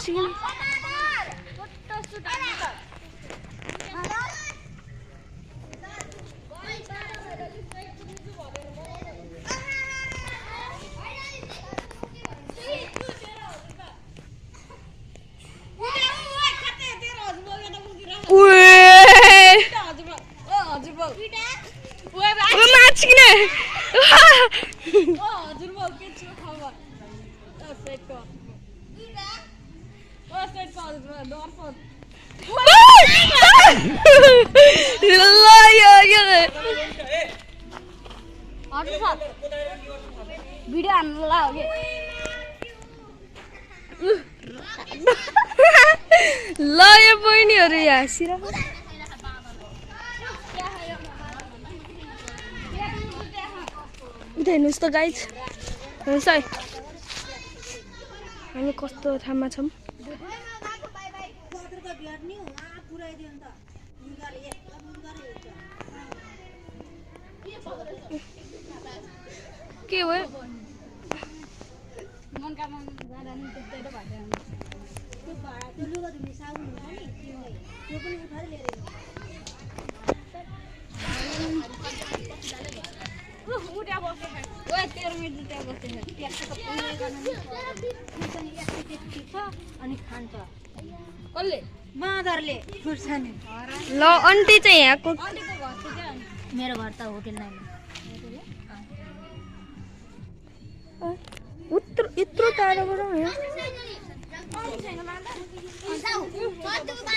नाच्किन video हान्नुला हो कि ल यो बहिनीहरु यहाँ हाँसिरहेको उता हेर्नुहोस् त गाइज हेर्नुहोस् है हामी कस्तो ठाउँमा छौँ के हो ल आन्टी चाहिँ यहाँको मेरो घर त होटल नै यत्रो टाढोबाट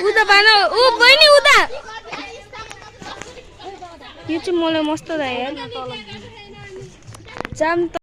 उता भन ऊ बहिनी उता यो चाहिँ मलाई मस्त लाग्यो यार जाम त